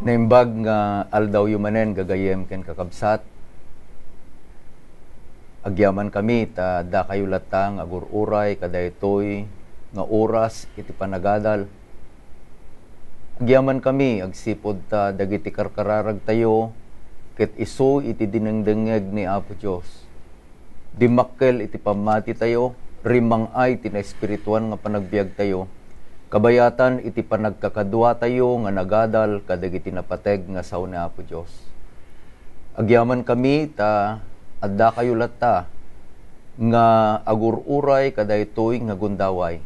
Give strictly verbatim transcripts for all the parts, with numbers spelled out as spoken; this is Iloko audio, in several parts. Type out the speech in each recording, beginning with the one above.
Naimbag nga aldawyo manen, gagayyem ken kakabsat. Agyamankami ta dakayo latta nga agur-uray kadaytoy nga oras iti panagadal. Agyamankami agsipud ta dagiti karkararagtayo ket isu iti dinengdengngeg ni Apo Dios. Dimmakkel iti pammatitayo, rimmang-ay ti naespirituan nga panagbiagtayo, kabayatan iti panagkakaduatayo nga nagadal kadagiti napateg nga sao ni Apo Dios. Agyamankami ta addakayo latta nga agur-uray kadaytoy nga gundaway.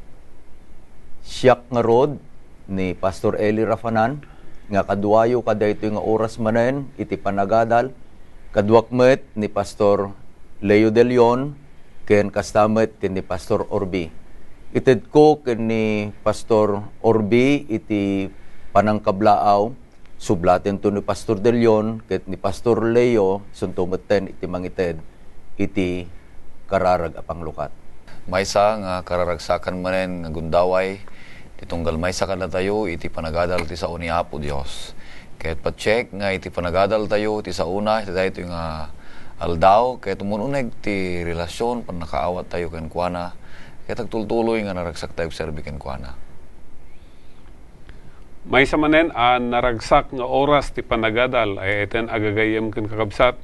Siak ngarud ni Pastor Eli Rafanan nga kaduayo kadaytoy nga oras manen iti panagadal, kaduak met ni Pastor Leo De Leon, ken kasta met ken ni Pastor Orbi. Itedko ken ni Pastor Orbi iti panangkablaaw, sublatento ni Pastor De Leon ket ni Pastor Leo, sunto metten iti mangited iti kararag a panglukat. Maysa nga kararagsakan manen nga gundaway ti tunggal maysa kadatayo iti panagadal ti sao ni Apo Dios. Ket patiek nga iti panagadaltayo ti saona iti daytoy nga aldaw, ket umun-uneg ti relasyon, pannakaawattayo kenkuana, ket agtultuloy nga naragsaktayo agserbi kenkuana. Maysa manen a naragsak nga oras ti panagadal, ay-ayaten a gagayyem ken kakabsat,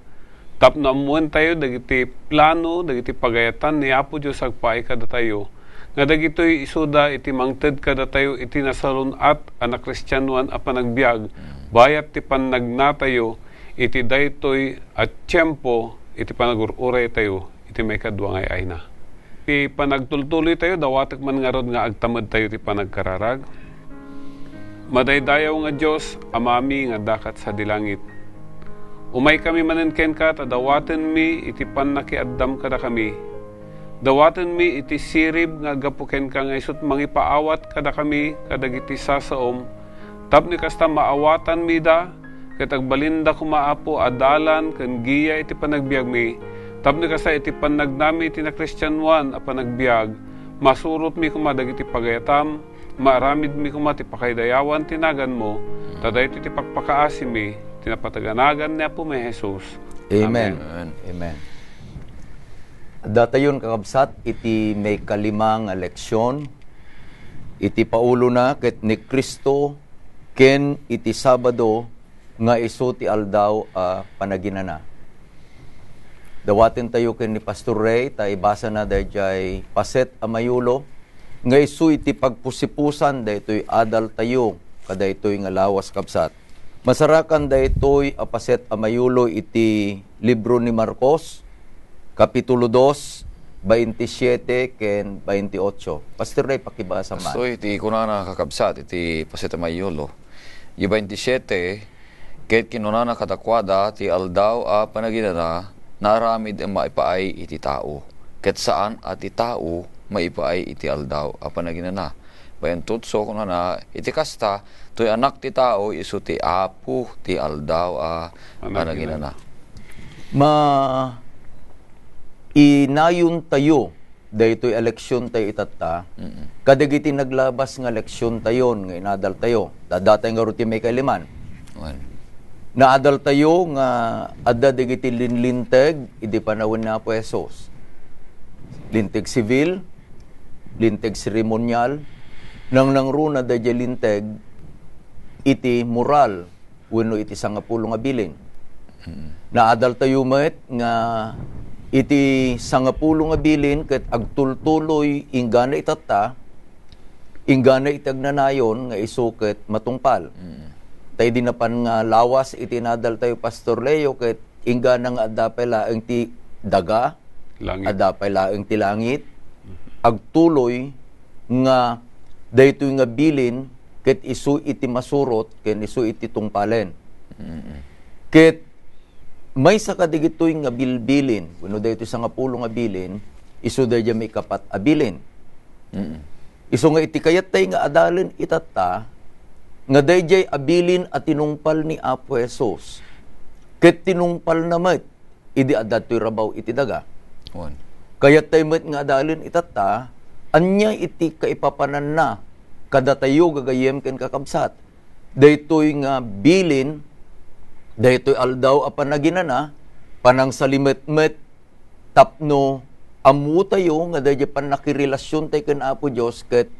tapno ammoentayo dagiti plano, dagiti pagayatan ni Apo Dios agpaay kadatayo, nga dagitoy isuda iti mangted kadatayo iti nasalun-at a nakristianoan a panagbiag, bayat ti pannagnatayo iti daytoy a tiempo iti panagur-uraytayo iti maikadua nga ay-ayna. Ti panagtultuloytayo, dawatek man ngarud nga agtamedtayo ti panagkararag. Madaydayaw nga Dios, Amami nga addakat sadi langit. Umaykami manen kenka ta dawatenmi iti pannakiaddam kadakami. Dawatenmi iti sirib nga aggapu kenka nga isut' mangipaawat kadakami kadagiti sasaom, tapno kasta maawatanmida, ket agbalinda koma, Apo, a dalan ken giya iti panagbiagmi, tapno kasta iti pannagnami iti nakristianoan a panagbiag, masurotmi koma dagiti pagayatam, maaramidmi koma ti pakaidayawan ti naganmo, ta daytoy ti pakpakaasimi ti napateg a nagan ni Apomi a Jesus. Amen. Amen. Amen. Datayon, kakabsat, iti maikalima nga leksion, iti paulona ket ni Cristo ken iti Sabado nga isu ti aldaw a panaginana. Dawatentayo ken ni Pastor Ray ta ibasana daydiay paset a mayulo nga isu iti pagpusipusan daytoy adaltayo kadaytoy nga lawas, kabsat. Masarakan daytoy a paset a mayulo iti libro ni Marcos, Kapitulo dos, baintisiete ken baintiocho. Pastor Ray, pakibasa man. Kastoy ti kunana, kakabsat, iti paset a mayulo. Di baintisiete, ket kinunana kadakuada, ti aldaw a panaginana, naaramid a maipaay iti tao, ket saan a ti tao maipaay iti aldaw a panaginana. Baintotso, kunana, iti kasta, toy Anak ti Tao, isu ti Apo ti aldaw a panaginana. Ma-, inayontayo daytoy a leksiontayo itatta, mm, kadagiti naglabas nga leksiontayon nga inadaltayo. Dadatay ngarud ti maikaliman. Wen. Naadaltayo nga adda dagiti linlinteg idi panawen ni Apo Jesus. Linteg sibil, linteg seremonial, nangnangruna daydiay linteg iti moral wenno iti sangapulo nga bilin. Mm. Naadaltayo met nga iti sangapulo nga bilin ket agtultuloy inggana itatta, inggana iti agnanayon nga isu ket matungpal. Mm. Ta idi napan nga lawas iti inadaltayo, Pastor Leo, ket inggana nga adda pay laeng ti daga, langit, adda pay laeng ti langit, agtuloy nga daytoy nga bilin ket isu iti masurot ken isu iti tungpalen. Mm. Ket maysa kadagitoy nga bilbilin, wenno daytoy sangapulo nga bilin, isu daydiay maikapat a bilin. Mm. Isu nga iti kayattay nga adalen itatta, nga daydiay a bilin a tinungpal ni Apo Jesus, ket tinungpalna met idi adda toy rabaw iti daga. Wen. Kayattay met nga adalen itatta, ania iti kaipapananna kadatayo, gagayyem ken kakabsat? daytoy nga bilin, daytoy aldaw a panaginana, panangsalimetmet tapno ammotayo nga daydiay pannakirelasiontayo ken Apo Dios ket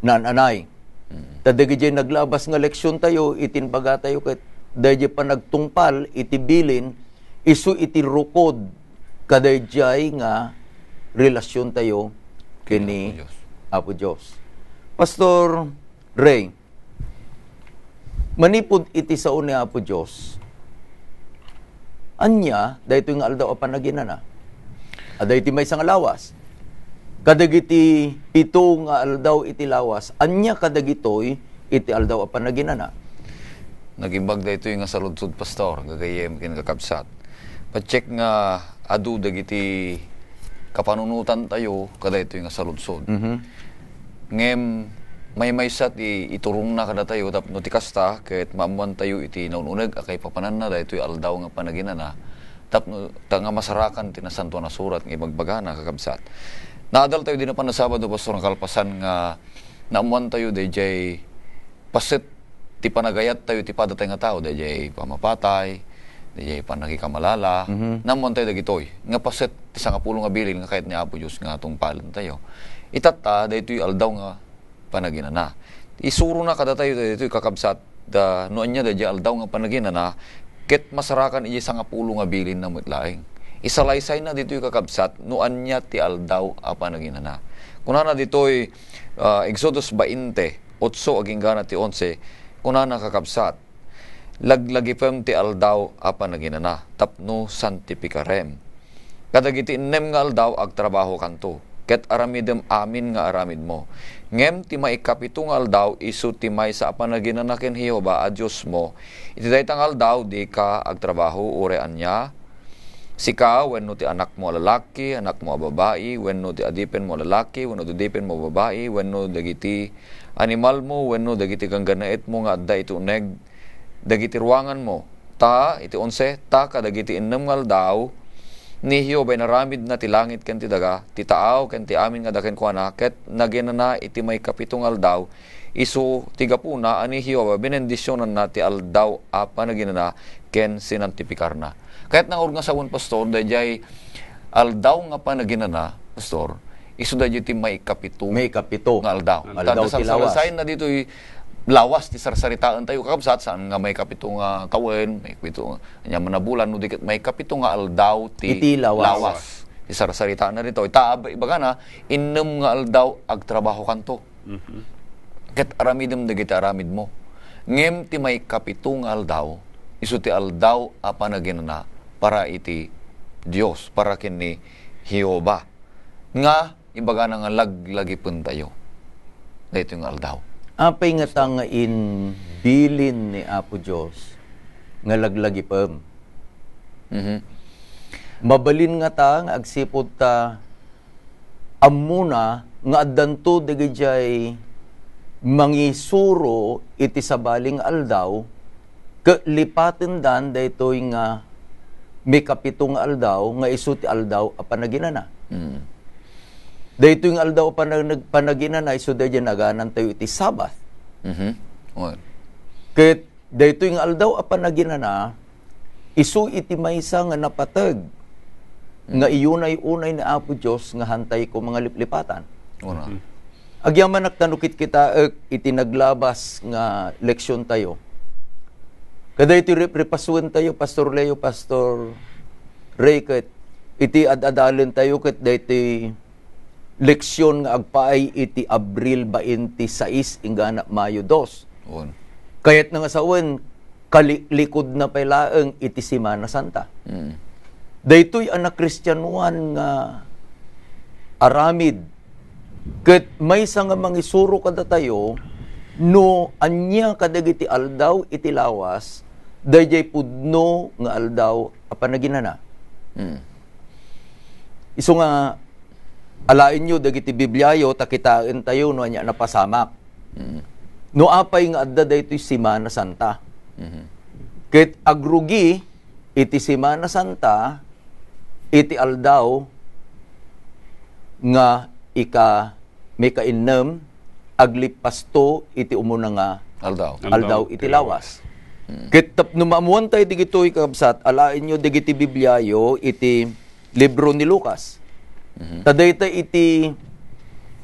naan-anay. Mm. Ta dagidiay naglabas nga leksiontayo, iti imbagatayo ket daydiay panagtungpal iti bilin, isu iti rukod kadaydiay nga relasiontayo ken ni Apo Dios. Apo Dios. Pastor Ray, manipud iti sao ni Apo Dios, ania daytoy nga aldaw a panaginana? Adda iti maysa nga lawas. Kadagiti pito nga aldaw iti lawas, ania kadagitoy iti aldaw a panaginana? Nagimbag daytoy nga saludsod, Pastor, gagayyem ken kakabsat. Patiek nga adu dagiti kapanunotantayo kadaytoy nga saludsod. Mhm. Ngem maymaysa ti iturongna kadatayo tapno ti kasta ket maammoantayo iti naun-uneg a kaipapananna daytoy aldaw nga panaginana tapno ta nga masarakan ti Nasantoan a Surat nga ibagbagana, kakabsat. Naadaltayo idi napan a Sabado, Pastor, nga kalpasan nga naammoantayo daydiay paset ti panagayattayo iti padatay nga tao, daydiay pamapatay, daydiay pannakikamalala. Mhm. Naammoantayo dagitoy nga paset ti sangapulo nga bilin nga kayat ni Apo Dios nga tungpalantayo. Itatta, daytoy aldaw nga panaginana. Isurona kadatayo daytoy, kakabsat, da, no ania daydiay aldaw nga panaginana, ket masarakan idiay sangapulo nga bilinna met laeng. Isalaysayna ditoy, kakabsat, no ania ti aldaw a panaginana. Kunana ditoy, ah, Exodus bainte, otso agingga na ti onse, kunana, kakabsat, "Laglagipem ti aldaw a panaginana tapno santipikarem. Kadagiti innem nga aldaw agtrabahokanto, ket aramidem amin nga aramidmo. Ngem ti maikapito nga aldaw isu ti maysa a panaginana ken Jehovah a Diosmo. Iti dayta nga aldaw, dika agtrabaho uray ania, sika wenno ti anakmo a lalaki, anakmo a babai, wenno ti adipenmo a lalaki, wenno ti adipenmo a babai, wenno dagiti animalmo, wenno dagiti ganggannaetmo nga adda iti uneg dagiti ruanganmo. Ta," iti onse, "ta kadagiti innem nga aldaw, ni Jehovah inaramidna ti langit ken ti daga, ti taaw ken ti amin nga adda kenkuana, ket naginana iti maikapito nga aldaw, isu ti gapuna a ni Jehovah binendisionanna ti aldaw a panaginana ken sinantipikarna." Kayat nga urog nga sawen, Pastor, daydiay aldaw nga panaginana, Pastor, isu daydiay ti maikapito Maikapito. nga aldaw. Aldaw Tanda ti lawas. Sarsarisaen na ditoy lawas ti sarsaritaentayo, kakabsat, saan nga maikapito nga tawen, maikapito nga, ania man a bulan, no di ket maikapito nga aldaw ti Iti lawas. lawas. Ti sarsaritaenna ditoy. Ta, ibagana, innem nga aldaw agtrabahokanto. Mhm. Ket aramidem dagiti aramidmo. Ngem ti maikapito nga aldaw, isu ti aldaw a panaginana para iti Dios, para ken ni Jehovah. Nga ibagana nga laglagipentayo daytoy nga aldaw. Apay ngata nga imbilin ni Apo Dios nga laglagipem? Mhm. Mabalin ngata nga agsipud ta ammona nga addanto dagidiay mangisuro iti sabali nga aldaw, ket lipatendan daytoy nga maikapito nga aldaw nga isu ti aldaw a panaginana. Mm. Daytoy nga aldaw a panag-, panaginana, isu daydiay naganantayo iti Sabbath. Mhm. Wen. Ket daytoy nga aldaw a panaginana, isu iti maysa nga napateg nga Mm. iyunay-unay ni Apo Dios nga hantay ko mangaliplipatan. Una. Mhm. Agyamanak ta no kitkitaek iti naglabas nga leksiontayo. Kadaytoy rep-, repasuentayo, Pastor Leo, Pastor Ray, ket iti ad-adalentayo ket daytoy leksion nga agpaay iti Abril bainte sais inggana Mayo dos. On. Kayatna nga sawen, kaliklikod na pay laeng iti Semana Santa. Mm. Daytoy a nakristianoan nga aramid ket maysa nga mangisuro kadatayo no ania kadagiti aldaw iti lawas, daydiay pudno nga aldaw a panaginana. Mm. Isu nga alaenyo dagiti Bibliayo ta kitaentayo no ania napasamak. Mm. No apay nga adda daytoy Semana Santa. Mhm. Ket agrugi iti Semana Santa iti aldaw nga ika-, maikainnem, aglipasto iti umuna nga Aldaw. Aldaw iti lawas. Ket tapno maammuantayo dagitoy, kakabsat, alaenyo dagiti Bibliayo iti libro ni Lucas. Mhm. Ta dayta iti,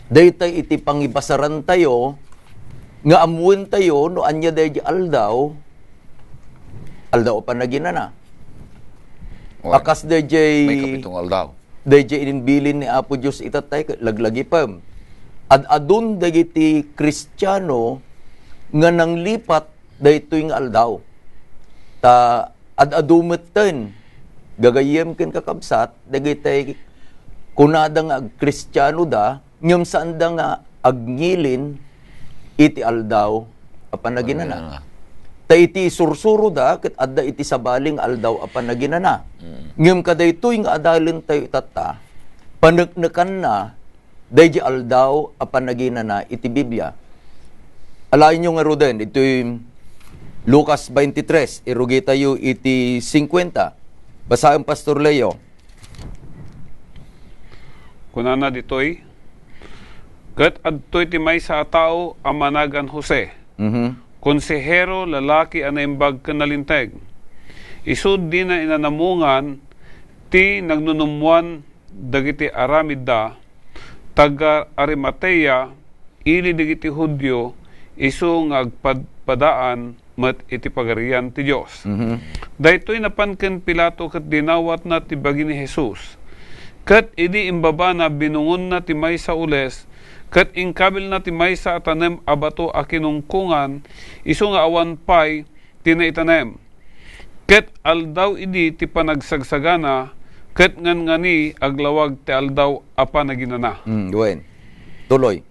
dayta iti pangibasarantayo nga ammuentayo no ania daydi aldaw, aldaw a panaginana. Wen. Akas daydiay May kapitong aldaw. Daydiay inimbilin ni Apo Dios itattay, laglagipem. Ad-adun dagiti Kristiano nga nanglipat daytoy nga aldaw. Ta ad-adu metten, gagayyem ken kakabsat, dagitay kunada nga agkristianoda, ngem saanda nga agngilin iti aldaw a panaginana. Panaginana. Ta iti sursuroda, ket adda iti sabali nga aldaw a panaginana. Mm. Ngem kadaytoy nga adalentayo itatta, paneknekanna daydi aldaw a panaginana iti Biblia. Alaenyo ngaruden, itoy Lucas twenty-three, irugitayo iti fifty. Basaen, Pastor Leo. Kunana ditoy, "Ket adtoy ti maysa a tao a managan Jose, Mhm. konsehero, lalaki a naimbag ken nalinteg. Isu dina inanamungan ti nagnunummoan dagiti aramidda, taga-Arimatea, ili dagiti Judio, isu nga agpadpadaan met iti Pagarian ti Dios." Mhm. Daytoy napan ken Pilato ket dinawatna ti bagi ni Jesus. Ket idi imbabana, binungonna ti maysa ules, ket inkabilna ti maysa a tanem a bato a kinungkongan, isu nga awan pay ti naitanem. Ket aldaw idi ti panagsagsagana, ket nganngani aglawag ti aldaw a panaginana. Mm, wen. Tuloy.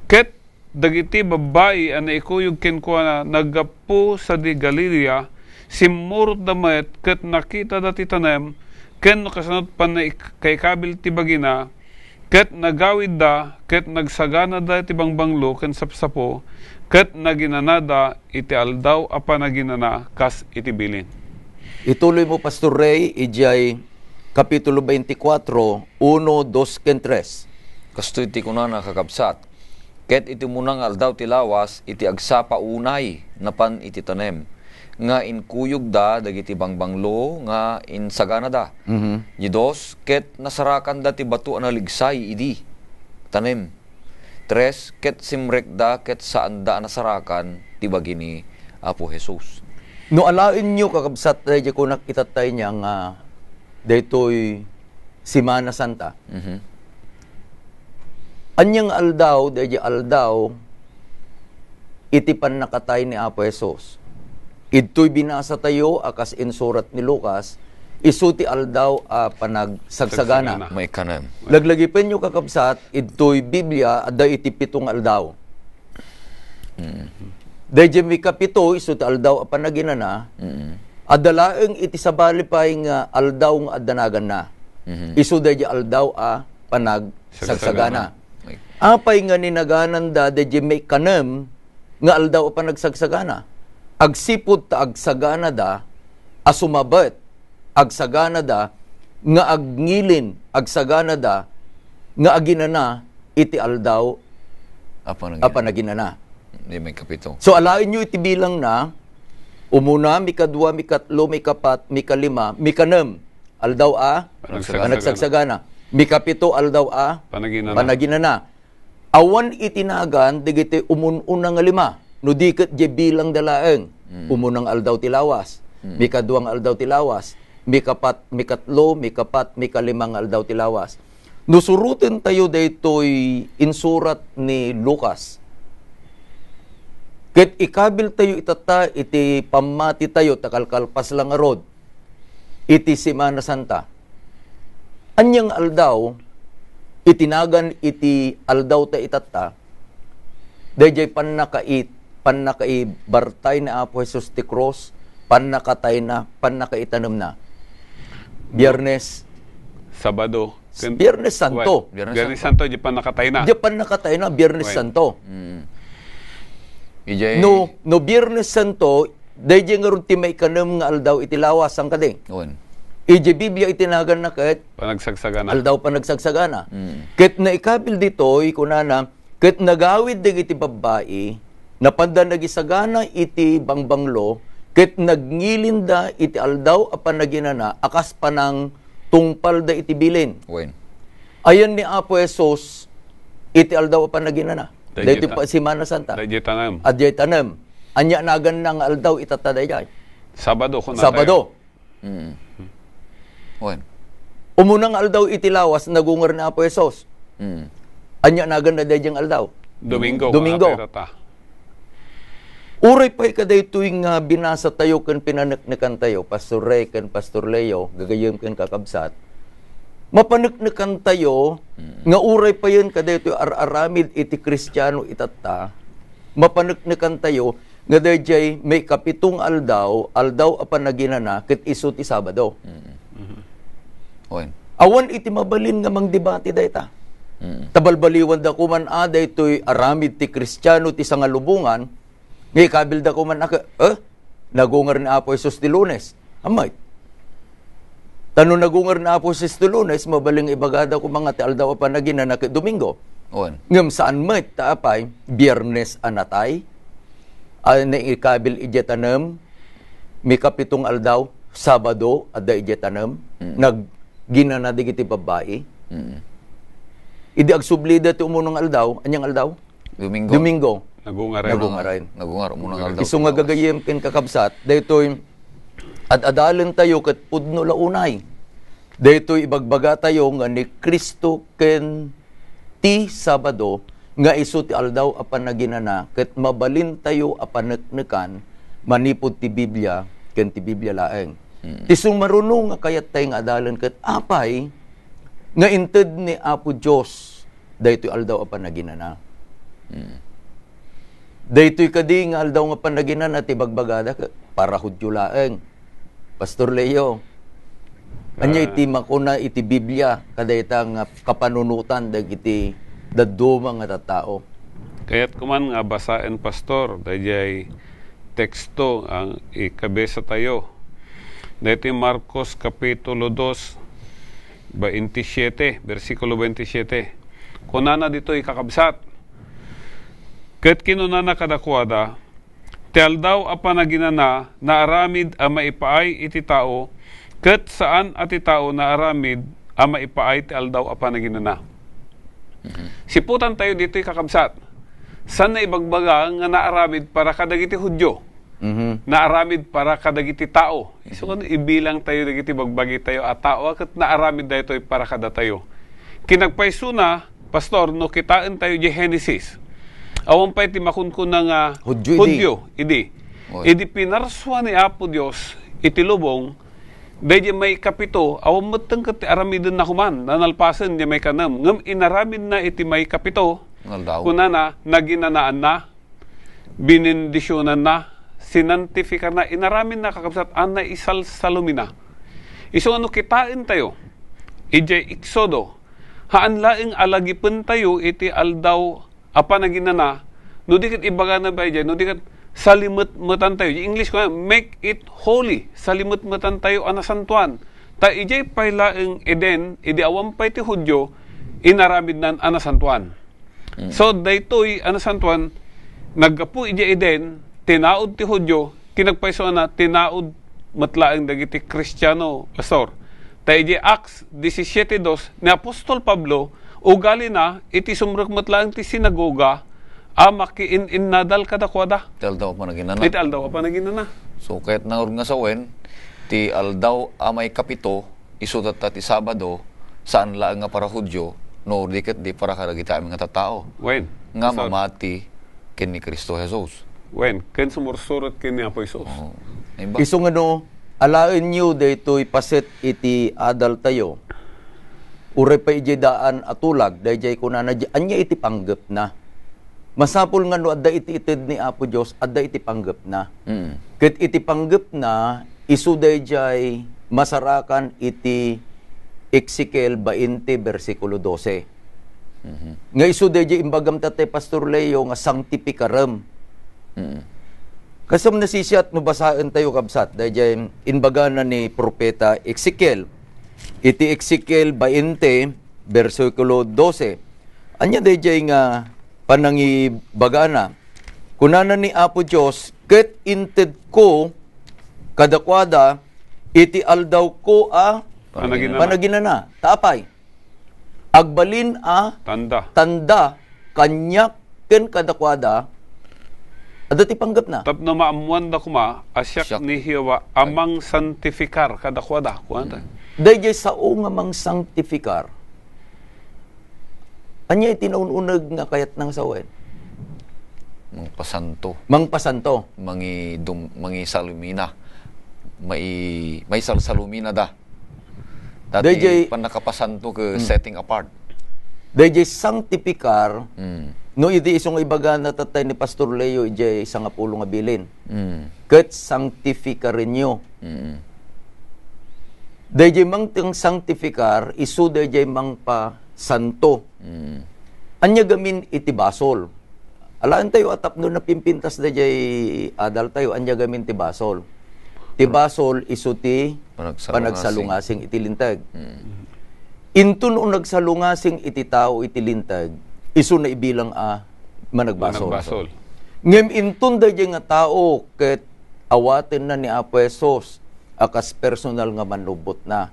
Ket dagiti babbai a naikuyog kenkuana naggapu sadi Galilea, simmurotda met ket nakitada ti tanem, ken no kasano pannakaikabil ti bagina, ket nagawidda, ket nagsaganada ti bangbanglo ken sapsapo, ket naginanada iti aldaw a panaginana kas iti bilin. Ituloy mo, Pastor Ray, idiay Kapitulo twenty-four, uno, dos, ken tres. Kastoy ti kunana, kakabsat, ket iti umuna nga aldaw ti lawas, iti agsapa unay napan iti tanem, nga inkuyogda dagiti bangbanglo nga insaganada. Mhm. Di dos, ket nasarakanda ti bato a naligsay idi tanem. Tres, ket simrekda ket saanda a nasarakan ti bagi ni Apo Jesus. No alaenyo, kakabsat, daydi kunak itattay niya nga daytoy Semana Santa. Mhm. Ania nga aldaw, daydi aldaw iti pannakatay ni Apo Jesus. Idtoy binasatayo a kas insurat ni Lucas, isu ti aldaw a panagsagsagana. Sagsagana. Maikanem. Laglagipenyo, kakabsat, idtoy Biblia, adda iti pito nga aldaw. Mm. Daydi mikapito, isu ti aldaw a panaginana. Mm. Adda laeng iti sabali pay nga aldaw nga adda naganna. Mhm. Isu daydi aldaw a panagsagsagana. Sagsagana. Apay nga ninagananda daydi maikanem nga aldaw a panagsagsagana? Agsipud ta agsaganada a sumabet, agsaganada nga agngilin, agsaganada nga aginana iti aldaw A panaginana. a panaginana. Di may kapito. So, alaenyo iti bilangna, umuna, mikadua, mikatlo, mikapat, mikalima, mikanem, aldaw a Panagsagsagana. panagsagsagana. Mikapito, aldaw a Panaginana. panaginana. Awan iti nagan dagiti umun-una nga lima, no di ket diay bilangda laeng. Mm. Umuna nga aldaw ti lawas, Mm. mikadua nga aldaw ti lawas, mikapat, mikatlo, mikapat, mikalima nga aldaw ti lawas. No surotentayo daytoy insurat ni Lucas, ket ikabiltayo itatta iti pammatitayo ta kalkalpas la ngarud iti Semana Santa. Ania nga aldaw iti nagan iti aldaw ta itatta, daydiay pannakait-, pannakaibartay ni Apo Jesus ti krus, pannakatayna, pannakaitanemna. Biyernes. Sabado. Ken Biyernes Santo. Wen. Biyernes Biyernes Santo. Santo, di pannakatayna. Di pannakatayna, Biyernes Wen. Santo. Mm. Ijay No, no Biyernes Santo, daydiay ngarud ti maikanem nga aldaw iti lawas, saan kadi? Wen. Ijay Biblia iti naganna ket Panagsagsagana. aldaw panagsagsagana. Mm. Ket naikabil ditoy, kunana, Ket nagawid dagiti babbai, napanda nagisagana iti bangbanglo, ket nagnilinda iti Aldaw a Panaginana a kas panangtungpalda iti bilin. Wen. Ayan ni Apo Jesus iti Aldaw a Panaginana. Daydiay Daytoy ta-, pa Semana Santa. Daydiay tanem. Adjay tanem. Ania naganna nga aldaw itatta daydiay? Sabado, kuna Sabado. Tayo. Mm. Wen. Umuna nga aldaw iti lawas, nagungar ni Apo Jesus. Mm. Ania naganna daydiay nga aldaw? Domingo, Domingo. Kuna tayo tatta. Uray pay kadaytoy nga binasa tayo ken pinaneknekan tayo, Pastor Rey ken Pastor Leo, gagayyem ken kakabsat, mapaneknekan tayo Mm. nga uray payen kadaytoy ar-aramid iti Kristiano itatta, mapaneknekan tayo nga daydiay maikapito nga aldaw, Aldaw a Panaginana, ket isu ti Sabado. Mm. Wen. Awan iti mabalin nga mangdebate dayta. Mm. Ta balbaliwanda koman a daytoy aramid ti Kristiano ti sangalubongan, nga ikabilda koman a ke-, eh? Nagungar ni Apo Jesus ti Lunes. Ammay. Ta no nagungar ni Apo Jesus ti Lunes, mabalin nga ibagada koman nga ti Aldaw a Panaginana ket Domingo. Wen. Ngem saan met ta apay, Biyernes a natay, a naikabil idiay tanem, maikapito nga aldaw, Sabado, adda idiay tanem, Mm. nagginana dagiti babbai. Mm. Idi agsublida ti umuna nga aldaw, ania nga aldaw? Domingo. Domingo. Nagungaren. Nagungaren. Nagungaren, umuna nga aldaw. Isu nga gagayyem ken kakabsat, daytoy ad-adalen tayo ket pudno la unay. Daytoy ibagbaga tayo nga ni Cristo ken ti Sabado nga isu ti Aldaw a Panaginana ket mabalin tayo a paneknekan manipud ti Biblia ken ti Biblia laeng. Mm. Ti sumaruno nga kayat tayo nga adalen ket apay nga inted ni Apo Dios daytoy Aldaw a Panaginana. Mm. Daytoy kadi nga Aldaw nga Panaginana ti bagbagada, para Judio laeng. Pastor Leo, ania Ah. iti makuna iti Biblia kadayta nga kapanunotan dagiti dadduma nga tattao? Kayat koman nga basaen, Pastor, daydiay teksto nga ikabesa tayo. Daytoy Marcos Kapitulo dos, baintisiete, bersikulo baintisiete. Kunana ditoy, kakabsat, ket kinunana kadakuada, "Ti Aldaw a Panaginana naaramid a maipaay iti tao, ket saan a ti tao naaramid a maipaay ti Aldaw a Panaginana." Mhm. Siputan tayo ditoy, kakabsat. Saan nga ibagbaga nga naaramid para kadagiti Judio? Mhm. Naaramid para kadagiti tao. Isu nga ibilang tayo dagiti bagbagi tayo a tao, ket naaramid daytoy para kadatayo. Kinagpaysona, Pastor, no kitaen tayo di Genesis, awan pay ti makunkuna nga Judio idi. Judio idi. Oy. Idi pinarsua ni Apo Dios iti lubong, daydi maikapito, awan metten ket ti aramidenna koman, nanalpasen di maikanem. Ngem inaramidna iti maikapito, Nga aldaw. Kunana, naginanaanna, binindisionanna, sinantifikarna, inaramidna, kakabsat, a naisalsalumina. Isu nga no kitaen tayo, idiay Exodo, haan laeng a lagipen tayo iti Aldaw a Panaginana, no di ket ibagana pay idiay, no di ket salimetmetan tayo. Di English ko, "Make it holy." Salimetmetan tayo a nasantuan. Ta idiay pay laeng Eden, idi awan pay ti Judio, inaramidnan a nasantuan. Mm. So, daytoy a nasantuan, naggapu idiay Eden, tinaud ti Judio, kinagpaysoana, tinaud met laeng dagiti Kristiano, Pastor. Ta idiay Acts disisiete dos, ni Apostol Pablo, ugalina, iti sumrek met laeng ti sinagoga, a makiin-innadal kadakuada. Ti Aldaw a Panaginana. Iti Aldaw a Panaginana. So, ket nangrud nga sawen, ti Aldaw a maikapito, isu tatta ti Sabado, saan laeng nga para Judio, no di ket di para kadagiti amin nga tattao. Wen. Nga Pastor. Mamati ken ni Cristo Jesus. Wen, ken sumursurot ken ni Apo Jesus. Oo. Isu nga no, alaenyo daytoy paset iti adaltayo. Uray pay idiay daan a tulag, daydiay kunana, "Ania iti panggepna?" Masapul nga no adda iti ited ni Apo Dios, adda iti panggepna. Mm. Ket iti panggepna, isu daydiay masarakan iti Ezekiel bainte, bersikulo dose. Mhm. Nga isu daydiay imbagam tatta, Pastor Leo, nga sanctificarem. Mm. Kasam nasisiat no basaen tayo, kabsat, daydiay imbagana ni Propeta Ezekiel. Iti Ezekiel bainte, bersikulo dose. Ania daydiay nga panangibagana. Kunana ni Apo Dios, "Ket intedko kadakuada iti aldawko a Panaginana. Panaginana." Ta apay? Agbalin a Tanda. tanda kaniak ken kadakuada, adda ti panggepna. Tapno maammuanda koma a siak Siak. ni Jehovah a Ay. mangsantifikar kadakuada. Kuana ta. Dayjay sao nga mangsantifikar. Ania iti naun-uneg nga kayatna nga sawen? Mangpasanto. Mangpasanto. Mangidum-, mangisalumina. Mai-, maisalsalumina da. Dati Dayjay pannakapasanto ket Mm. setting apart. Dayjay sanctificar, Mm. no, idi isu nga ibagana tattay ni Pastor Leo, ijay sangapulo nga bilin. Mm. Ket sanctificarenyo. Mm. Dayjay mangteng sanctificar, isu dayjay mangpasanto. Mm. Ania gamin iti basol? Alaen tayo a tapno napimpintas dayjay adal tayo, ania gamin ti basol? Ti basol isu ti Panagsalungasing. panagsalungasing iti linteg. Mm. Inton no nagsalungasing iti tao iti linteg, isu na ibilang a managbasol. Managbasol. Ngem inton dayjay nga tao ket awatenna ni Apo Jesus a kas personal nga mannubbotna.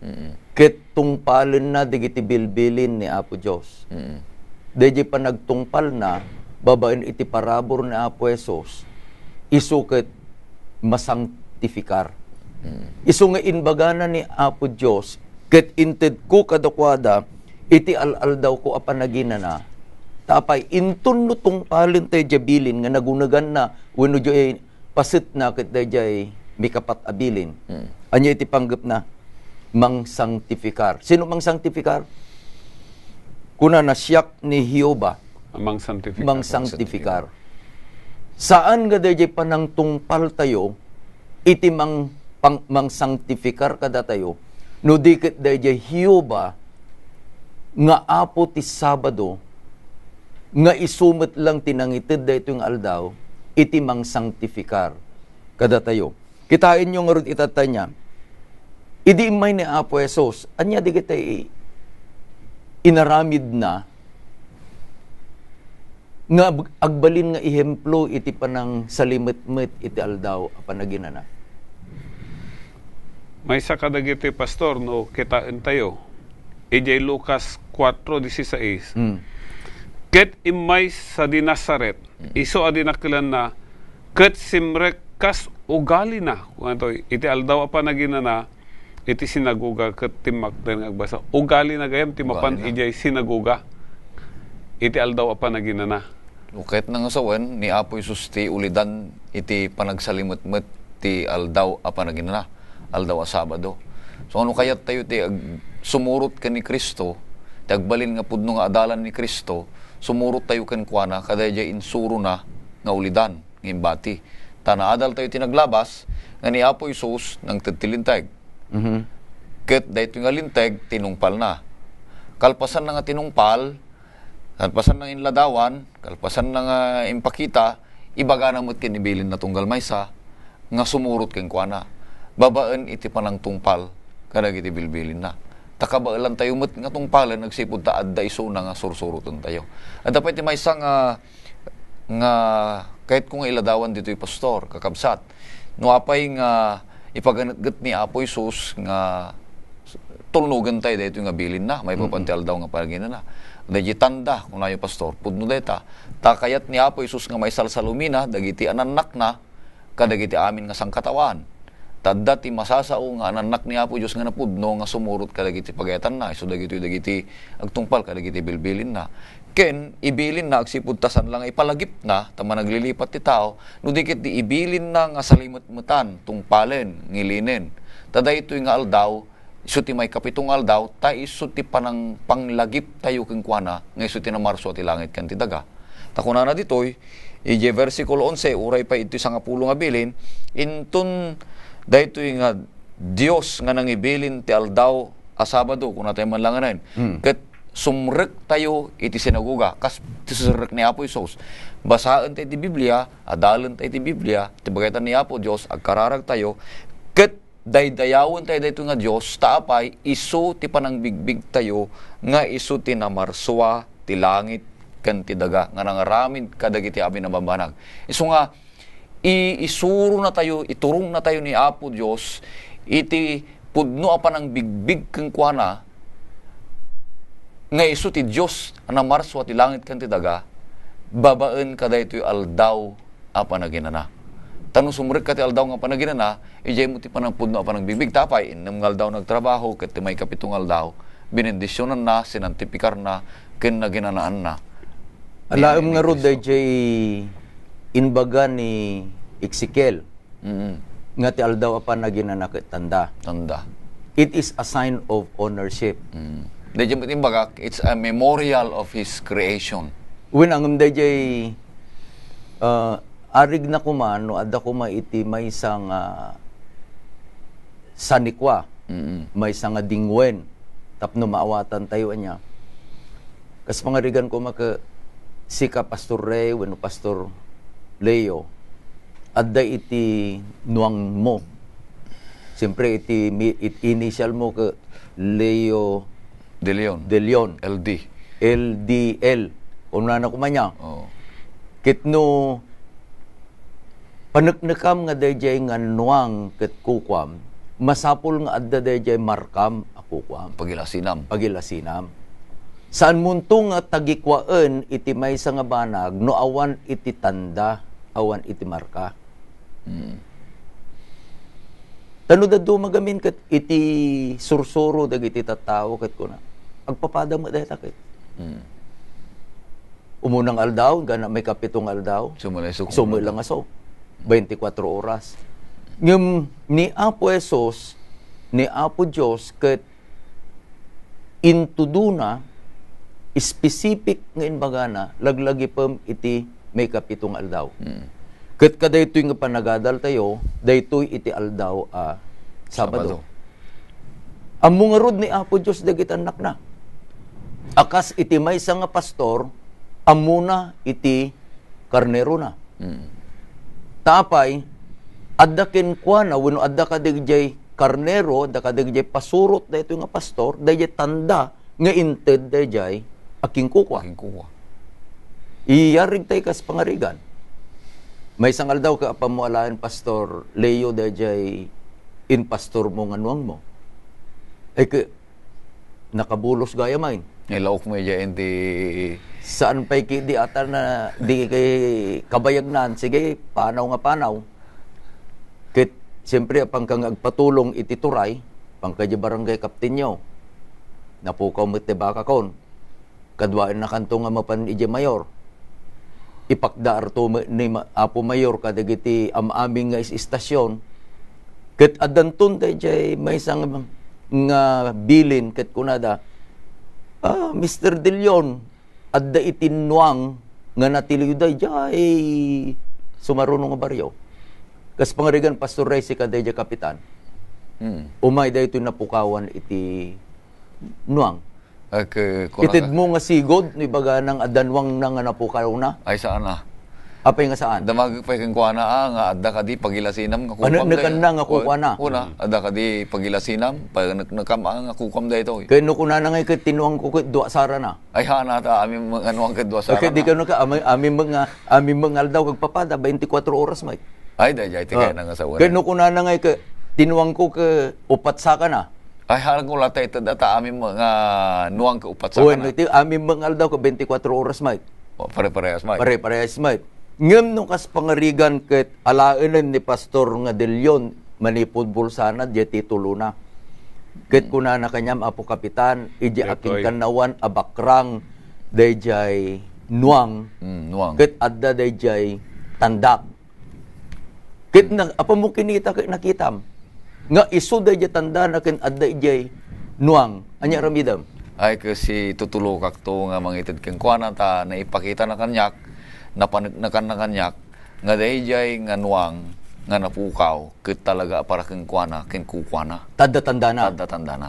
Mm. Ket tungpalenna dagiti bilbilin ni Apo Dios. Mm. Dayjay panagtungpalna babaen iti parabur ni Apo Jesus, isu ket masangtifikar. Mm. Isu nga imbagana ni Apo Dios, "Ket intedko kadakuada iti al-aldawko a panaginana." Ta apay, inton no tungpalen tayo diay bilin nga nagunaganna wenno diay pasetna ket dayjay mikapat a bilin. Mm. Ania iti panggepna? Mangsangtifikar. Sino mangsangtifikar? Kunana, "Siak ni Jehovah." Mangsangtifikar. Mangsangtifikar. Saan nga dayjay panangtungpal tayo iti mang-, pang-, mangsangtifikar kadatayo, no di ket dayjay Jehovah nga Apo ti Sabado, nga isu met lang ti nangited daytoy nga aldaw iti mangsangtifikar kadatayo. Kitaenyo ngarud itatta niya, idi immay ni Apo Jesus, ania dagiti inaramidna nga ag-, agbalin nga ehemplo iti panangsalimetmet iti aldaw a panaginana? Maysa kadagiti pastor, no kitaentayo, idiay Lucas cuatro dieciséis, Mm. "Ket immay sadi Nazaret, isu a dinakkelanna, ket simrek kas ugalina." Kunato, iti aldaw a panaginana, iti sinagoga ket timmakder nga agbasa. Ugalina gayam ti mapan Ugalina. idiay sinagoga iti aldaw a panaginana. No kayatna nga sawen, ni Apo Jesus ti ulidan iti panagsalimetmet ti aldaw a panaginana, aldaw a Sabado. So, no kayat tayo ti ag-, sumurot ken ni Cristo, ti agbalin nga pudno nga adalan ni Cristo, sumurot tayo kenkuana, kadaydiay insurona nga ulidan, nga imbati. Ta naadal tayo ti naglabas, nga ni Apo Jesus nangted ti linteg. Mhm. Ket daytoy nga linteg, tinungpalna. Kalpasanna nga tinungpal, kalpasanna nga inladawan, kalpasanna nga impakita, ibagana met ken ni bilinna tunggal maysa, nga sumurot kenkuana, babaen iti panangtungpal kadagiti bilbilinna. Ta kabaelan tayo met nga tungpalen agsipud ta adda isuna nga sursuroten tayo. Adda pay ti maysa nga, nga kayatko nga iladawan ditoy, Pastor, kakabsat. No apay nga ipaganetget ni Apo Jesus nga tulnogen tayo daytoy nga bilinna, maipapan Mm-mm. ti aldaw nga panaginana. Daydi tanda, kunayo, Pastor, pudno dayta. Ta kayat ni Apo Jesus nga maisalsalumina dagiti anannakna kadagiti amin nga sangkataoan. Ta adda ti masasao nga anannak ni Apo Dios nga napudno nga sumurot kadagiti pagayatanna, isu dagitoy dagiti agtungpal kadagiti bilbilinna. Ken ibilinna agsipud ta saan la nga ipalagipna, ta managlilipat ti tao, no di ket di ibilinna nga salimetmetan, tungpalen, ngilinen. Ta daytoy nga aldaw, isu ti maikapito nga aldaw, ta isu ti panang-, panglagip tayo kenkuana, nga isu ti namarsua ti langit ken ti daga. Ta kunana ditoy, idiay versikulo onse, uray pay iti sangapulo nga bilin, inton daytoy nga Dios nga nangibilin ti aldaw a Sabado, kuna tayo man langanen. Mm. Ket sumrek tayo iti sinagoga, kas ti sumrek ni Apo Jesus. Basaen tayo ti Biblia, adalen tayo ti Biblia, ti bagaytan ni Apo Dios, agkararag tayo, ket daydayawen tayo daytoy nga Dios, ta apay, isu ti panangbigbig tayo, nga isu ti namarsua ti langit ken ti daga nga nangaramid kadagiti amin a bambanag. Isu nga, i-, isurona tayo, iturongna tayo ni Apo Dios iti pudno a panangbigbig kenkuana nga isu ti Dios a namarsua ti langit ken ti daga babaen kadaytoy aldaw a panaginana. Ta no sumrekka ti aldaw nga panaginana, idiay mo ti panangpudno a panangbigbig. Ta apay, innem nga aldaw nagtrabaho, ket ti maikapito nga aldaw, binendisionanna, sinantipikarna, ken naginanaanna. Alaem ngarud dayjay imbaga ni Ezekiel Mm. nga ti aldaw a panaginana ket tanda. Tanda. It is a sign of ownership. Mm. Dayjay met imbaga, it's a memorial of his creation. Wen, ngem dayjay, ah, arigna koma no adda koma iti maysa nga sanikua, Mm. maysa nga dingwen tapno maawatan tayo ania. Kas pangarigan koma ket sika, Pastor Ray, wenno Pastor Leo, adda iti nuangmo. Siyempre, iti mi-, it initial mo ket Leo De Leon. De Leon. L D. L D L. Kunana koma ania. Oo. Ket no paneknekam nga dayjay nga nuang ket kukuam, masapul nga adda dayjay markam a kukuam. Pagilasinam. Pagilasinam. Saan monto nga tagikuaen iti maysa nga banag no awan iti tanda, awan iti marka. Mm. Ta no dadduma gamin ket iti sursuro dagiti tattao ket kuna, agpapada met dayta ket. Mm. Umuna nga aldaw, inggana maikapito nga aldaw, Sumulay so sumulay lang aso. Baintikwatro oras. Ngem ni Apo Jesus, ni Apo Dios ket intudona, specific nga imbagana, laglagipem iti maikapito nga aldaw. Mm. Ket kadaytoy nga panagadaltayo, daytoy iti aldaw a Sabado. Sabado. Ammo ngarud ni Apo Dios dagiti annakna. A kas iti maysa nga pastor, ammona iti karnerona. Mm. Ta apay, adda kenkuana, wenno adda kadagijay karnero, adda kadagijay pasurot daytoy nga pastor, dayjay tanda nga inted dayjay a kinkukua. Kinkukua. Iyarigtay kas pangarigan. Maysa nga aldaw, kaapanmo alaen, Pastor Leo, dayjay impastormo nga nuangmo. Ay, ke-, nakabulos gayam ay. Ilaok mo iya, indi. Saan pay ki di ata na, di kay kabayagnan, sige, panaw nga panaw. Ket, siyempre, apangka nga agpatulong iti turay, apangka di barangay kaptenyo. Napukaw met ti bakakon. Kaduaennakanto nga mapan idiay mayor. Ipakdaarto met ni ma-, Apo Mayor kadagiti am-amin nga is-, istasyon. Ket addanton daydiay maysa nga, nga bilin ket kunada, "Ah, Mister De Leon, adda iti nuang nga natiliw daydiay sumaruno nga barrio." Kas pangarigan, Pastor Ray, sika daydiay kapitan. Hmm. Umay daytoy napukawan iti nuang. Ak, eh, kuna- Itedmo nga sigud, no ibagana nga adda nuangna nga napukawna? Ay, saan a. Apay nga saan? Damagek pay kenkuana, ah, nga adda kadi pagilasinam nga kukam. Paneknekanna nga kukana. Una, adda kadi pagilasinam, paneknekam, ah, nga kukam daytoy. Kay no kunana nga ket ti nuangko ket dua sarana. Ay, haanna ta, amin nga nuang ket dua sarana. Kay di kano ka, amin, amin nga, amin nga aldaw kagpapada, baintikwatro oras met. Ay, daydiay, ti kayatna nga sawen. Kay no kunana nga ket ti nuangko ket upat sakana. Ay, haanna ko la ta ited dayta amin nga nuang ket upat sakana. Wen, iti amin nga aldaw ket baintikwatro oras met. O, pare-parehas met. Pare-parehas met. Ngem no kas pangarigan ket alaenen ni Pastor nga De Leon, manipud bulsana, diay titulona. Ket kunana kaniam, Apo Kapitan, idiay akinkannawan a bakrang daydiay nuang. Mm, nuang. Ket adda daydiay tandak. Ket na, apammok kinita ket nakitam nga isu daydiay tandana ken adda idiay nuang. Ania aramidem? Ay, ket situtulokakto nga mangited kenkuana ta naipakitana kaniak, napaneknekanna kaniak, nga daydiay nga nuang nga napukaw ket talaga a para kenkuana, kenkukuana. Tadda tandana. Tadda tandana.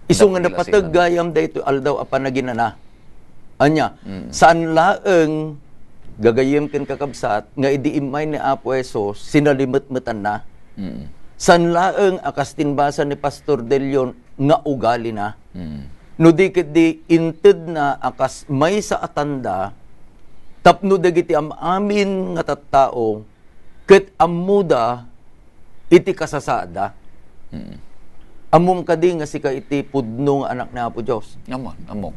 Isu nga napateg gayam daytoy aldaw a panaginana. Ania, mm, saan laeng, gagayyem ken kakabsat, nga idi immay ni Apo Jesus, sinalimetmetanna. Mm. Saan laeng a kas tinbasa ni Pastor De Leon nga ugalina. Mm. No di ketdi intedna a kas maysa a tanda Tapno dagiti am-amin nga tattao ket ammoda iti kasasaadda. Mm. Ammom kadi nga sika iti pudno nga anak ni Apo Dios? Ammom, ammok.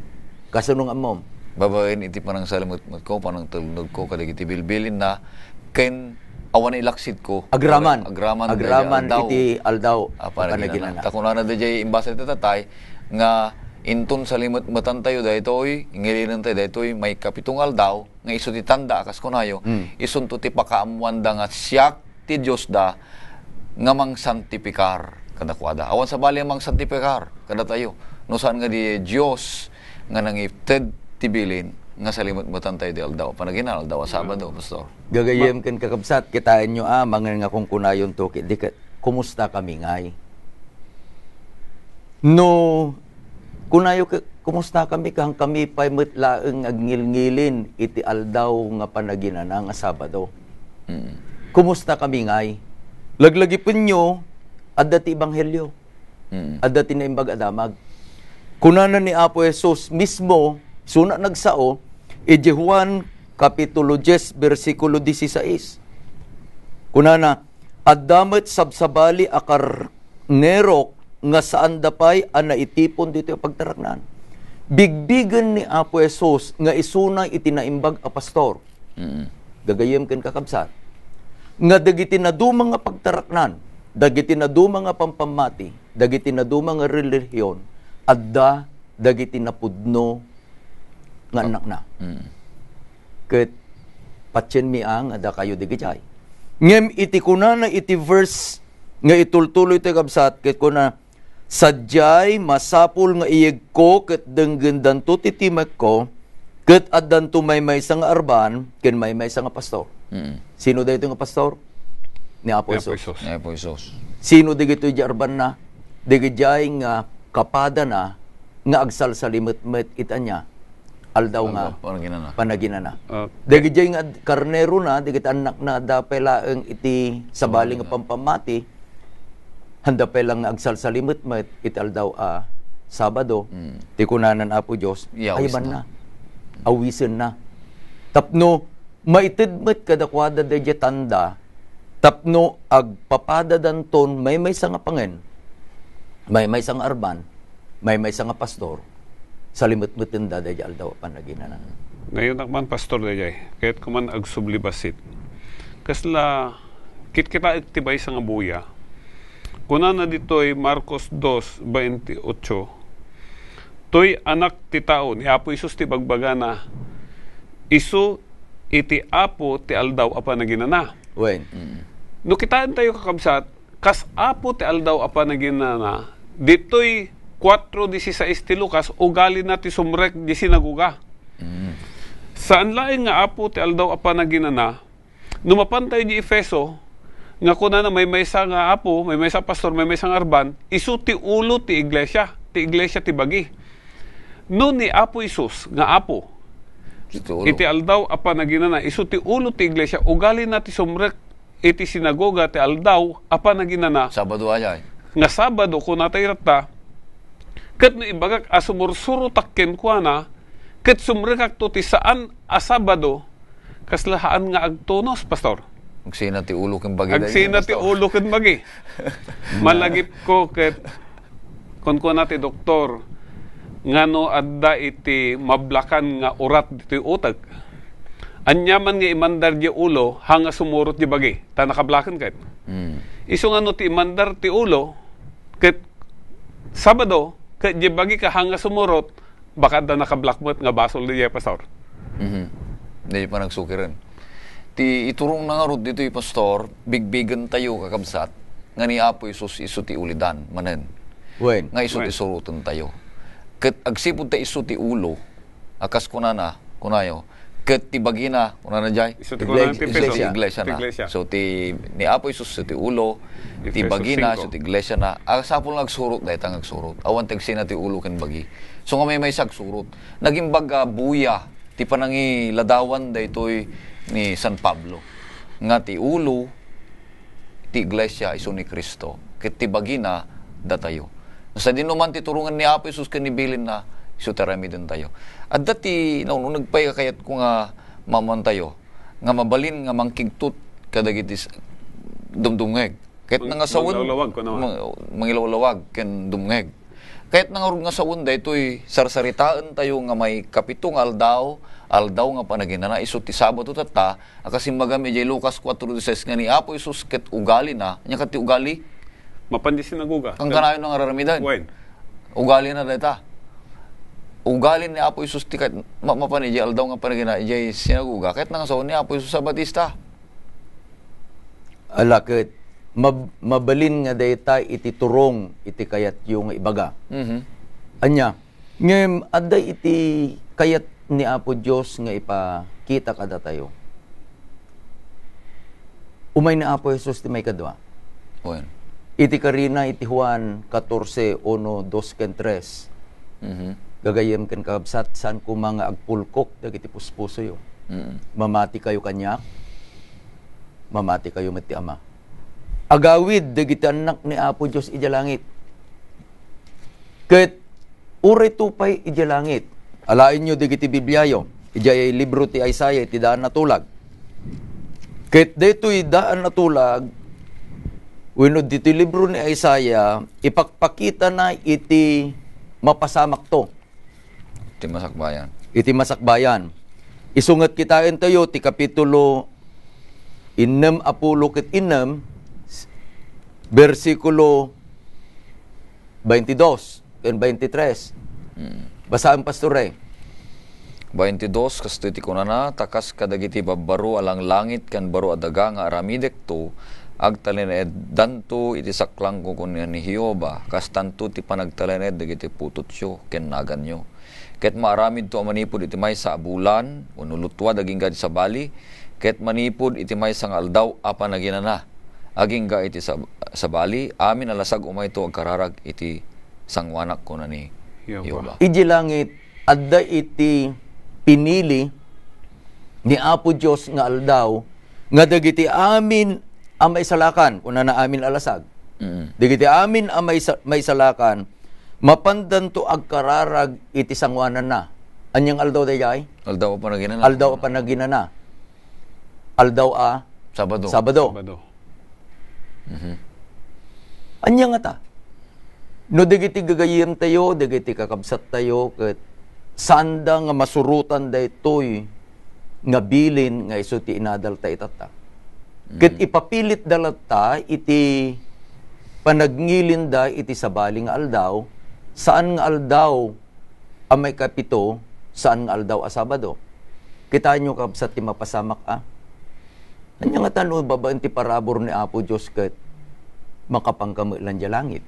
Kasano nga ammom? Babaen iti panangsalimetmetko, panangtalnogko kadagiti bilbilinna, ken awan ilaksitko. Agraman. Agraman daydiay aldaw. Agraman iti aldaw a panaginana. Ta kunana daydiay imbasa iti tatay, nga inton salimetmetantayo daytoy, ingilinentayo daytoy, maikapito nga aldaw, nga isu ti tanda, a kas kunayo, Mm. isunto ti pakaammoanda nga siak ti Diosda nga mangsantifikar kadakuada. Awan sabali a mangsantifikar kadatayo. No saan nga di Dios nga nangited ti bilin nga salimetmetantayo ti aldaw a panaginana, aldaw a Sabado, Pastor. Gagayyem ken kakabsat, kitaenyo a, mangin nga kunkunayonto ket di ket, "Kumusta kami ngay?" No kunayo ket, "Kumusta kami?" Ken kami pay met laeng nga agngilngilin iti aldaw nga panaginana nga Sabado. Mm. "Kumusta kami ngay?" Laglagipenyo, adda ti ebanghelio. Mm. Adda ti Naimbag a Damag. Kunana ni Apo Jesus mismo, isuna nagsao, idiay Juan Kapitulo dies, bersikulo dieciséis. Kunana, "Adda met sabsabali a karnerok nga saanda pay a naitipon ditoy pagtaraknan." Bigbigen ni Apo Jesus nga isuna iti naimbag a pastor. Mm. Gagayyem ken kakabsat, nga dagiti naduma nga pagtaraknan, dagiti naduma nga pampammati, dagiti naduma nga relihiyon, adda dagiti napudno nga annakna. Mm. Ket patienmi a nga dakayo dagijay. Ngem iti kunana iti verse nga itultuloy ti kabsat, ket kuna, "Sadiay, masapul nga iyegko ket denggendanto ti timekko, ket addanto maymaysa nga arban ken maymaysa nga pastor." Mm. Sino daytoy nga pastor? Ni Apo Ni Apo Jesus. Jesus. Ni Apo Jesus. Sino dagitoy di arbanna? Dagijay nga kapadana nga agsalsalimetmet iti ania? Aldaw nga Aldaw, panaginana. Panaginana. Okay. Dagijay nga ad-, karnerona, dagiti annakna, adda pay laeng iti sabali nga Panaginana. Pampammati, adda pay laeng nga agsalsalimetmet iti aldaw a Sabado. Mm. Ti kunanan Apo Dios, Iyawis "Aybanna. Na. Awisenna." Tapno maited met kadakuada daydiay tanda, tapno agpapadadanton maymaysa nga pangen, maymaysa nga arban, maymaysa nga pastor, salimetmetenda daydiay aldaw a panaginana. Ngayon, akman, Pastor, daydiay, kayatko man agsubli bassit. Kasla, kitkitaek ti maysa nga buya. Kunana ditoy Marcos dos veintiocho, "Toy Anak ti Tao," ni Apo Jesus ti bagbagana, "isu iti Apo ti Aldaw a Panaginana." Wen. Mm. No kitaentayo, kakabsat, kas Apo ti Aldaw a Panaginana, ditoy kuatro dieciséis ti Lucas, ugalina ti sumrek di sinagoga. Mm. Saan laeng nga Apo ti Aldaw a Panaginana, no mapantayo di Efeso, nga kunana maymaysa nga Apo, maymaysa a pastor, maymaysa nga arban, isu ti ulo ti iglesia, ti iglesia ti bagi. No ni Apo Jesus nga Apo, Isu ti ulo. Iti Aldaw a Panaginana, isu ti ulo ti iglesia, ugalina ti sumrek iti sinagoga ti Aldaw a Panaginana. Sabado aya, eh. Nga Sabado, kunatayo latta, ket no ibagak a sumursurotak kenkuana, ket sumrekakto ti saan a Sabado, kasla haan nga agtunos, Pastor. Agsina ti ulo ken bagi. Agsina ti ulo ken bagi. Malagipko ket kunkuana ti doktor, ngano adda iti mablakan nga urat ditoy utek? Aniaman nga imandar di ulo, haan nga sumurot di bagi, ta nakablaken ket. Mm. Isu nga no ti imandar ti ulo, ket Sabado, ket di bagi ka haan nga sumurot, baka adda nakablak met nga basol daydiay, Pastor. Mhm. Daydiay panagsukiren. Ti iturongna ngarud ditoy, Pastor, bigbigentayo, kakabsat, nga ni Apo Jesus isu ti ulidan manen. Wen. Nga isu ti Wen. Surotentayo. Ket agsipud ta isu ti ulo, a kas kunana, kunayo, ket ti bagina, kunana jay? Isu ti Iglesia. Kunana ti Efeso. Iglesia na. Ti iglesia. So, ti, ni Apo Jesus, isu ti ulo, ti Efeso bagina, singko. Isu ti iglesia na. A, sapul nga agsurot, dayta nga agsurot. Awan ti agsina ti ulo ken bagi. So, nga maymaysa agsurot. Naging baga buya ti panangiladawan daytoy ni San Pablo. Nga ti ulo, ti iglesia isu ni Cristo, ket ti bagina datayo. Sadino man ti turongen ni Apo Jesus ken ni bilinna, isu ti aramidentayo. Adda ti nauneg pay a kayatko nga mamantayo nga mabalin nga mangkigtot kadagiti s-, dumdumngeg. Ket Mang-, nangasawen, manglawlawag, kuno. mang-, mangilawlawag ken dumngeg. Ket nangarud nga sawen daytoy sarsaritaentayo nga maikapito nga aldaw, aldaw nga panaginana, isu ti Sabado tatta, a kas immagam idiay Lucas kuatro diseis nga ni Apo Jesus ket ugalina. Ania ket ti ugali? Mapan di sinagoga. Kankanayon nga aramiden. Wen. Ugalina dayta. Ugali ni Apo Jesus ti kat-, ma-, mapan idiay aldaw nga panagina-, idiay sinagoga, ket nangasawen ni Apo Jesus a Batista. Ala ket, mab-, mabalin nga dayta iti turong iti kayatyo nga ibaga. Mhm. Ania? Ngem adda iti kayat ni Apo Dios nga ipakita kadatayo. Umay ni Apo Jesus ti maikadua. Wen. Iti karina iti Juan catorce, uno, dos ken tres. Mhm. Gagayyem ken kakabsat, saan koma nga agpulkok dagiti puspusoyo. Mm. Mamati kayo kaniak, mamati kayo met ti Ama. Agawid dagiti annak ni Apo Dios idiay langit. Ket uray to pay idiay langit. Alaenyo dagiti Bibliayo, idiay libro ti Isaiah, iti daan a tulag. Ket daytoy daan a tulag, wenno ditoy libro ni Isaiah, ipakpakitana iti mapasamakto. Iti masakbayan. Iti masakbayan. Isu nget kitaentayo ti kapitulo innem a pulo ket innem, bersikulo baintidos ken baintitres. Mm. Basaen, Pastor Ray. Baintidos, kastoy ti kunana, "Ta kas kadagiti babbaro a langlangit ken baro a daga nga aramidekto, agtalinaeddanto iti saklangko," kuna ni Jehovah, "kastanto ti panagtalinaed dagiti putotyo ken naganyo. Ket maaramidto a manipud iti maysa a bulan wenno lutwad agingga iti sabali, ket manipud iti maysa nga aldaw a panaginana agingga iti sab-, sabali, amin a lasag umayto agkararag iti sangoanak," kuna ni Jehovah. Jehovah. Idiay langit, adda iti pinili ni Apo Dios nga aldaw nga dagiti amin a maisalakan, kunana amin a lasag. Mm. Dagiti amin a maisa-, maisalakan, mapandanto agkararag iti sangoananna. Aniang aldaw daydiay? Aldaw a panaginana. Aldaw a panaginana. Aldaw a Sabado. Sabado. Sabado. Mhm. Ania ngata? No dagiti gagayyemtayo, dagiti kakabsattayo, ket saanda nga masurotan daytoy nga bilin nga isu ti inadalta itatta. Ket Mhm. ipapilitda latta iti panagnilinda iti sabali nga aldaw, saan nga aldaw a maikapito, saan nga aldaw a Sabado. Kitaenyo, kabsat, ti mapasamak a. Ania ngata no babaen ti parabur ni Apo Dios ket makapanka met laeng idiay langit?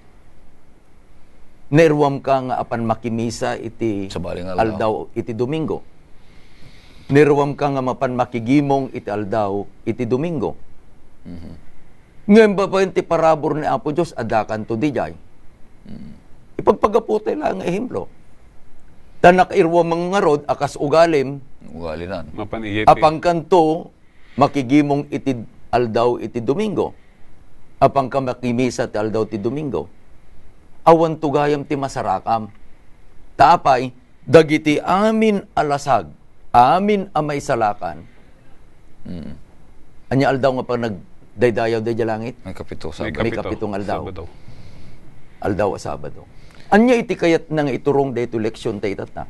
Nairuamka nga apan makimisa iti Sabali nga aldaw. aldaw iti Domingo. Nairuamka nga mapan makigimong iti aldaw iti Domingo. Mhm. Ngem babaen ti parabur ni Apo Dios, addakanto didiay. Mm. Ipagpagaputay laeng nga ehemplo. Ta nakairuam ngarud a kas ugalim, Ugalinan. Mapan iyepi. Apankanto makigimong iti aldaw iti Domingo. Apanka makimisa ti aldaw ti Domingo. Awanto gayam ti masarakam. Ta apay, dagiti amin a lasag, amin a maisalakan. Mm. Ania aldaw nga panagdaydayaw daydiay langit? Maikapito, Sabado. Maikapito. Maikapito nga aldaw. Sabado. Aldaw a Sabado. Ania iti kayatna nga iturong daytoy leksionta itatta?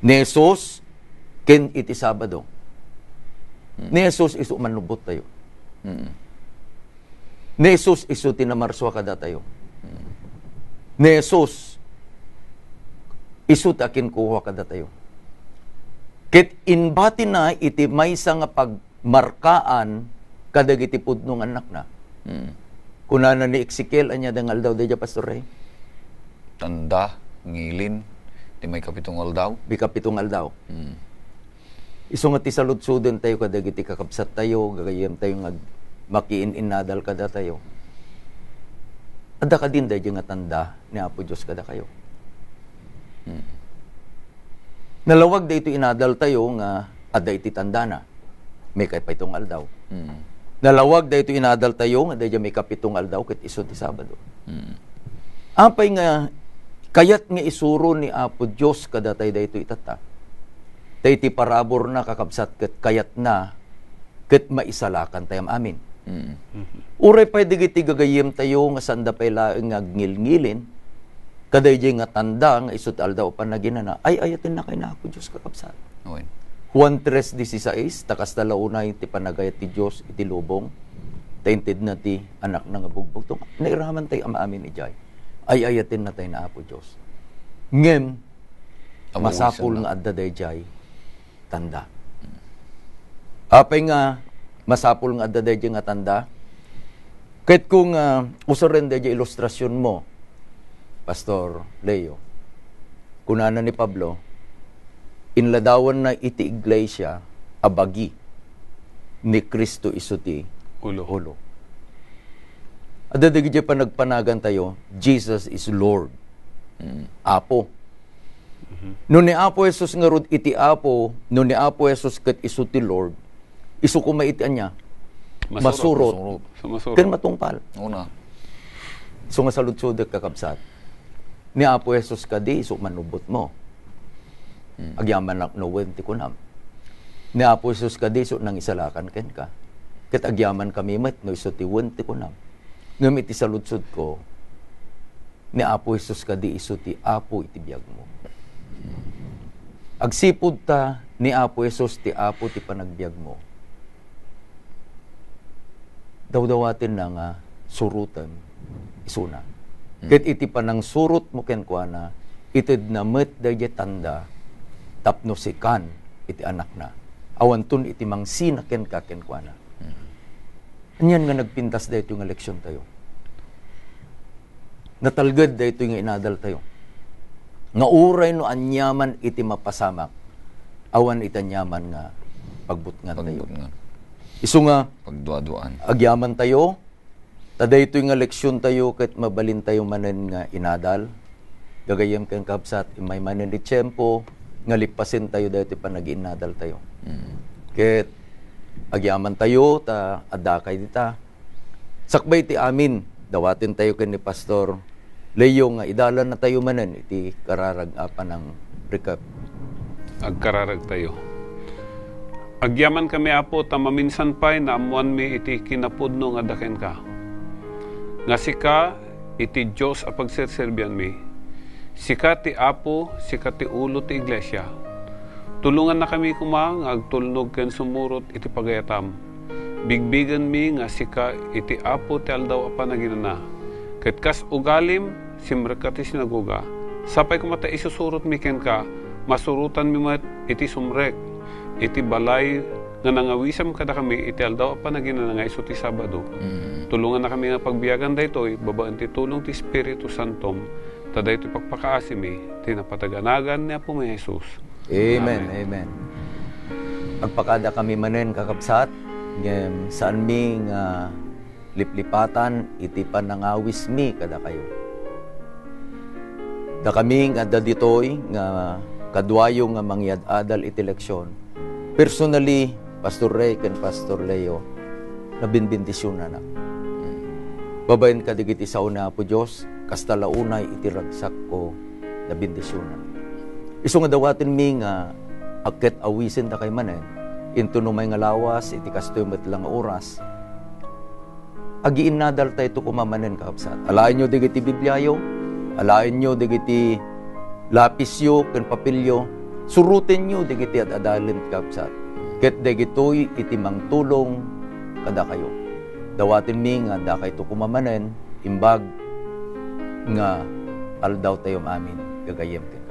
Ni Jesus ken iti Sabado. Mm. Ni Jesus isu mannubbottayo. Mm. Ni Jesus isu ti namarsua kadatayo. Ni Jesus isu ti akinkuha kadatayo. Ket inbatina iti maysa nga pagmarkaan kadagiti pudno nga annakna. Mm. Kunana ni Ezekiel, ania da nga aldaw daydiay, Pastor Ray? Tanda, ngilin, ti maikapito nga aldaw. Maikapito nga aldaw. Mm. Isu nga ti saludsodentayo kadagiti kakabsattayo, gagayyemtayo nga ag-, makiin-innadal kadatayo. Adda kadin daydiay nga tanda ni Apo Dios kadakayo? Hmm. Nalawag daytoy inadaltayo nga adda iti tandana. Maikapito nga aldaw. Hmm. Nalawag daytoy inadaltayo nga daydiay maikapito nga aldaw ket isu ti Sabado. Hmm. Apay nga kayat nga isuro ni Apo Dios kadatayo daytoy itatta? Ta iti paraburna, kakabsat, ket kayatna ket maisalakan tayo amin. Mm. Uray pay dagiti gagayyemtayo nga sanda pay laeng nga agngilngilin, kadaydiay nga tanda nga isu ti Aldaw a Panaginana, ay-ayatenna kay na Apo Dios, kakabsat. Wen. Juan tres dieciséis, ta kasta la unay ti panagayat ti Dios iti lubong, ta intedna ti Anakna nga bugbugtong. Nairaman tayo amin idiay. Ay-ayatenna tayo na Apo Dios. Ngem, Abuwisan masapul na. Nga adda daydiay tanda. Apay nga masapul nga adda daydiay nga tanda? Ket kung, ah, usaren daydiay ilustrasion mo, Pastor Leo, kunana ni Pablo, inladawanna iti iglesia a bagi ni Cristo isu ti Ulo. Ulo. Adda dagiti panagpanagan tayo, Jesus is Lord. Mm. Apo. Mhm. No ni Apo Jesus ngarud iti Apo, no ni Apo Jesus ket isu ti Lord, isu koma iti ania? Masurot. Masurot. Masurot. Sa masurot. Ken matungpal. Una. Isu nga saludsodek, kakabsat. Ni Apo Jesus kadi isu manubbot mo. Mm. Agyamanak no wen ti kunam. Ni Apo Jesus kadi isu nangisalakan kenka. Ket agyaman kami met no isu ti wen ti kunam. Ngem iti saludsodko, ni Apo Jesus kadi isu ti Apo iti biagmo. Agsipud ta ni Apo Jesus ti Apo ti panagbiagmo, dawdawatenna nga suroten isuna. Mm. Ket iti panangsurotmo kenkuana, itedna met daydiay tanda tapno sikan iti Anakna. Awanton iti mangsina kenka kenkuana. Mm. Anian nga nagpintas daytoy nga leksiontayo? Natalged daytoy nga inadaltayo. Nga uray no aniaman iti mapasamak, awan iti aniaman nga pagbutngantayo. Pagbutngan. Isu nga, pagduaduaan. Agyamantayo, ta daytoy nga leksiontayo ket mabalintayo manen nga inadal. Gagayyem ken kabsat, immay manen ti tiempo nga lippasentayo daytoy panagiinnadaltayo. Mm. Ket agyamantayo ta addakay dita. Sakbay ti amin, dawatentayo ken ni Pastor Leo nga idalannatayo manen iti kararag a panang-recap. Agkararagtayo. Agyamankami, Apo, ta maminsan pay naammoanmi iti kinapudno nga adda kenka. Nga sika iti Dios a pagserserbianmi. Sika ti Apo, sika ti ulo ti iglesia. Tulongannakami koma nga agtulnog ken sumurot iti pagayatam. Bigbigenmi nga sika iti Apo ti Aldaw a Panaginana. Ket kas ugalim, simrekka ti sinagoga. Sapay koma ta isusurotmi kenka, masurotanmi met iti sumrek, iti balay nga nangawisam kadakami iti Aldaw a Panaginana nga isu ti Sabado. Mm. Tulongannakami nga pagbiagan daytoy babaen ti tulong ti Espiritu Santom, ta daytoy pakpakaasimi ti napatag a nagan ni Apomi Jesus. Amen, amen. Amen. Agpakadakami manen, kakabsat, ngem saanmi nga liplipatan iti panangawismi kadakayo. Dakami nga adda ditoy nga kaduayo nga mangyad-adal iti leksion, personally, Pastor Ray ken Pastor Leo, nabinbendisionanak. Babaen kadagiti sao ni Apo Dios, kasta la unay iti ragsakko, nabendisionan. Isu nga dawatenmi nga agket-awisen dakay manen, inton umay nga lawas iti kastoy met la nga oras, agiinnadaltayto koma manen, kakabsat. Alaenyo dagiti Bibliayo, alaenyo dagiti lapisyo ken papelyo, surotenyo dagiti ad-adalen, kakabsat. Ket dagitoy iti mangtulong kadakayo. Dawatenmi nga dakayto koma manen, imbag nga aldawtayo amin, gagayyem ken